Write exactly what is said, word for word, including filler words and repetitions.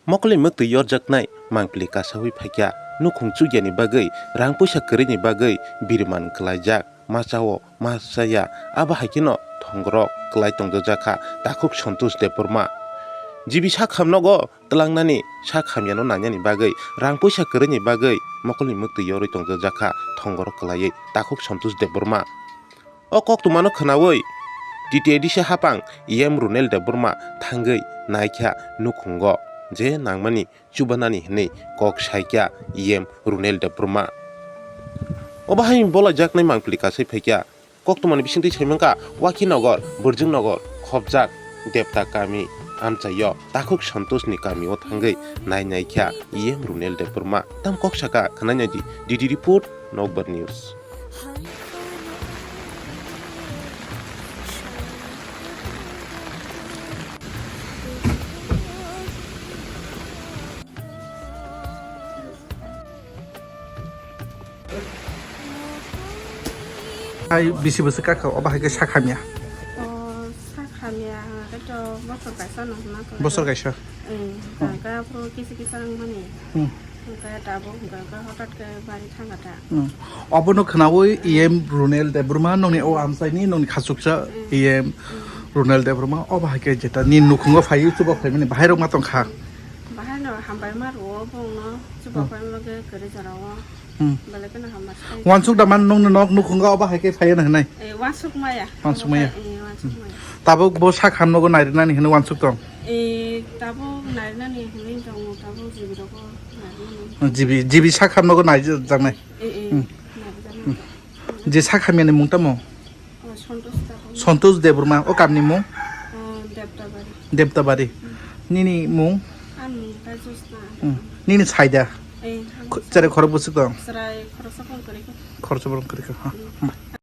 Mokol ni mwktwi yorjaknai mangpili kasawi phaikha, nukhung chukyani bagwi, rang puisa kwrwini bagwi biriman kwlaijak, machao machaya, abo hai kheno thongorok kwlai tongjakha takhuk Santosh Debbarma. G B sak hamnogo twlangnani, sak hamyano nangnani bagwi, rang puisa kwrwini bagwi mokolni mwktwi yorwi tongjakha thongorok kwlaiwi takhuk Santosh Debbarma. O koktwmano khwnawi T T A D C hapang E M Runel Debbarma thangwi naikha nukhungo je nangmani chubanani hwnwi kok saikha E M Runel Debbarma. Obo hai bolajaknai mangpili kasai phaikha. Koktwmani bisingtwi saimankha Wakinagar, Burjungnogor, Khopjak, Debta kami amchaio takhuk Santoshni kamio thangwi nai naikha E M Runel Debbarma. Tam kok saka khwnai naidi, D D Report, Nokbar News. Hai bisi bwswk kakha, obo hai khe sak hamya. O, sak hamya, hwnkhe to bosor kaisa no hwnma khe. Bosor kaisa? Eng, hwnkhe aphuru kisa kisa wngmani. Hmm. Hwnkhe tabuk hwnkhe hotat khe bari thangkha ta. Hmm. Obono khwnawi E M Runel Debbarma, nongni o amchaini, nongni khachuksa Hmm. E M Hmm. Runel Debbarma, obo hai khe jeta ni nukhungo phaiwi chuba phaimani, bahai rok ma tongkha. Bahai no hambai ma rwo bongno, chuba Hmm. phaima khe kwrwi jora o. Hmm. Belai kheno hamma sai. Wansuk da man nongni nok nukhungo obo hai khe phaiya na hwnai? Eh, wansuk maya. Wansuk maya. Eh, wansuk maya. Tabuk bo sak hamnogo nairinani hwnwi wansuk tong? Eh, tabuk nairinani hwnwi tongo, tabuk G B rogo nairinani. G B, G B sak hamnogo naijaknai? Eh, eh, Hmm. naijaknai. Hmm. Je sak hamyani mung tamo? Oh, Santosh Debbarma. Santosh Debbarma, o kamni mung? Oh, Debtabari. Debtabari. Hmm. Nini mung? Ani mung khe Jyotsna. Hmm. Nini saida? Eh, Ko-, chwrai khorok bwswk tong? Chwrai khoroksa phone kwrwi kho. Khoroksa phone kwrwi kho, ha. Hmm.